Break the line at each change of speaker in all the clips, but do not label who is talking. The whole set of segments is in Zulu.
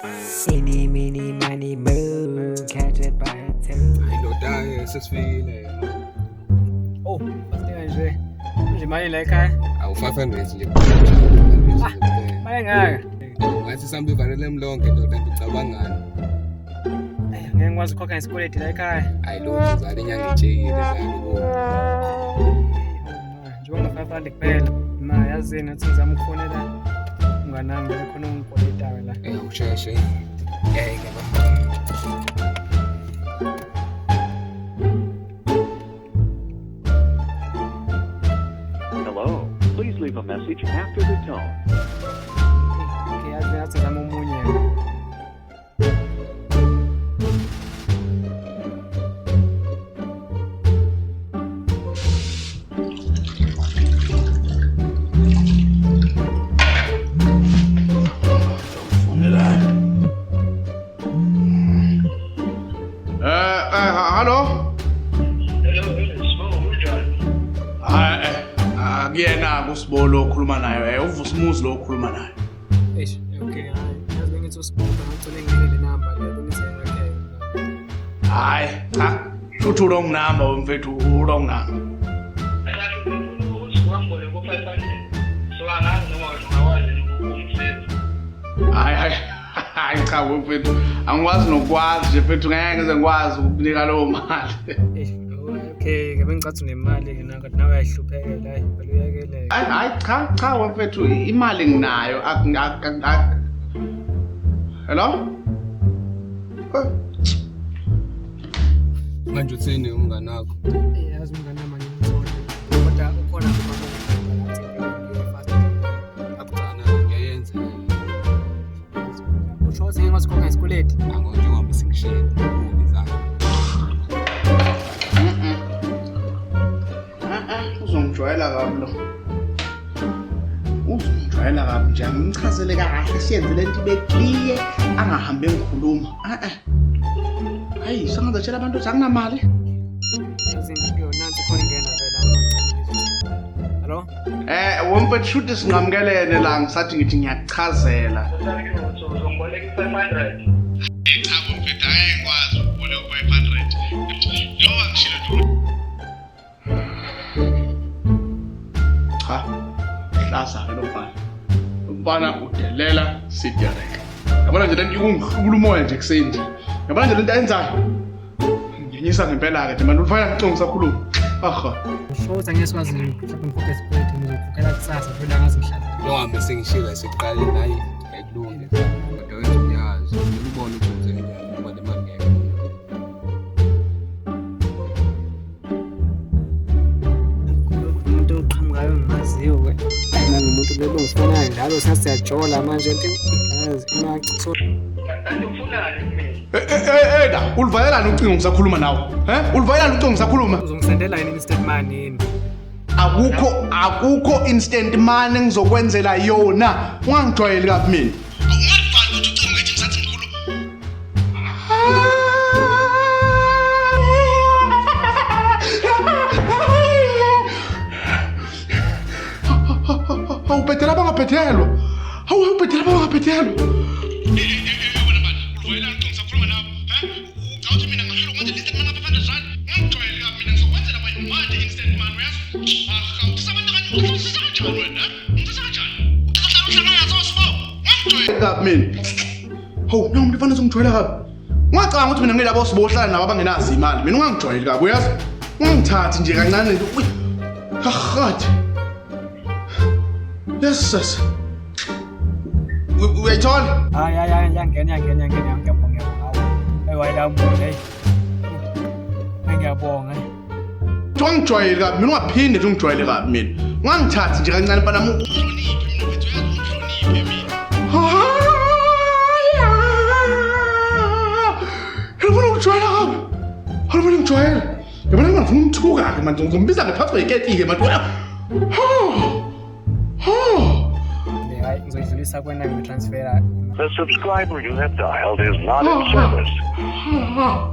Eeny, meeny, miny, moo, catch it by a tail.
Hayi ndoda, sesifikile.
Oh, bafika nje. Manje imali la ekhaya.
Awu 500 nje.
Mali engaka.
Ngathi sambe ivalele emlonke ndoda, ngicabangani.
Ayi, ngeke ngikwazi ukukhokha ngesikweleti la ekhaya.
Hayi lo mzali, inyanga itshekile zami bo.
Njengoba ngo-500 kuphela. Ma yazini athi ngizama ukufonela umngani wami khona ungikweletayo la.
Eh, usheshe. Ngeke ba.
Hello. Please leave a message after the tone.
Okay, yazi ngathi ngizama omunye.
Hallo?
Hello, Sbo, kunjani?
Hayi, akuyena uSibo lo okhuluma nayo, uVusimuzi lo okhuluma naye.
Eish, okay, hayi. Yazi bengithi uSibo ngicela nginike le number le bengithi yakhe.
Hayi, cha. Shuthi wrong number mfethu, wrong number.
Kanti ngifuna ukuthi uhambe ko 500. So angazi noma ungakwazi ukungisiza.
Hayi hayi. Hayi cha mfethu, angikwazi nokwazi nje mfethu, ngeke ngize ngikwazi ukukunika leyo mali.
Eish, okay, ke bengicathi unemali ke na kanti nawe uyayihluphekela, hayi, vele uyekele.
Hayi hayi, cha cha mfethu, imali nginayo. Hello?
Manje uthini umngani wakho?
Eh, yazi umngani wami angimtholi. Kodwa ukhona ubaba fast.
Akucana ngiyayenza.
Usho ukuthi ngeke ngikwazi ukukhokha ngesikweleti?
Ango njengoba sengishele kubi zakho.
Uzongijwayela kabi lo. Uzongijwayela kabi nje, angimchazele kahle, siyenze lento ibe clear, angahambe ngikhuluma. Eh. Hayi, sengizotshela abantu ukuthi anginamali.
Yazi yo nansi khona ingena vele awuncane. Hello?
Eh, womfethu, shuthi sinqamukelene la, ngisathi ngithi ngiyakuchazela.
Usathi uzongiboleka i-500.
Cha mfethu, angeke ngikwazi ukuboleka u-500. Njengoba ngishilo nje. Cha. Hlaza ke lo mfana. Umfana udelela siderek. Yabona nje lento ikungihlubula umoya nje kuseni nje. Yabona nje lento ayenzayo. Nginyisa ngempela ke nje manje ufana ngicinga ngisakhuluma. Aha.
Usho ukuthi angeke sikwazi mhlawumbe ngikhokhe isikweleti, ngizokhokhela kusasa vele angazi ngihlala.
Njengoba sengishilo sekuqaleni, hayi ayikulunge. Kodwa wena uyazi, kumele ubone ukuthi wenze kanjani ngoba le mali ngeke.
Umuntu oqhamukayo engimaziyo ke. Mina ngumuntu bebe ngifonayo njalo sasiyajola manje into yazi imaciso.
Kanti ufunani kumina?
Eh eh eh da, ulivalelani ucingo ngisakhuluma nawe? Eh? Ulivalelani ucingo ngisakhuluma?
Uzongisendela yini instant money yini?
Akukho instant money engizokwenzela yona. Ungangijwayeli kabi mina. Ungalivali ukuthi ucingo ngithi ngisathi ngikhuluma. Awubhedela abangabhedelwa. Hawu, awubhedela abangabhedelwa. Kabi mina. Hawu, nawu umuntu fanele uzongijwayela kabi. Ungacabanga ukuthi mina ngilabo sibohlala nabo abangenazo imali. Mina ungangijwayeli kabi, uyazi? Ungangithathi nje kancane nje. Uy. Hahathi. Yes, yes. Uyayithola?
Hayi hayi hayi, yangena yangena yangena, ngiyabonga ngiyabonga. Hayi wayilamula hey. Hayi ngiyabonga.
Ungangijwayeli kabi mina, ungaphinde nje ungijwayele kabi mina. Ungangithathi nje kancane mfana wami. Uhloniphe mina mfethu, uyazi ungihloniphe mina. Yabona ungijwayela kabi. Yabona ngijwayela. Yabona ngifuna umthuka ke manje, ngizombiza ngephathwe yiketi ke manje. Ha. Ha.
Hayi ngizoyidlulisa kuwena ngitransfera.
The subscriber you have dialed is not in service.
Ha.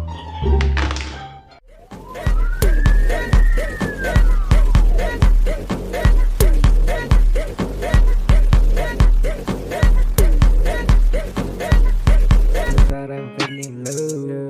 Feeling low.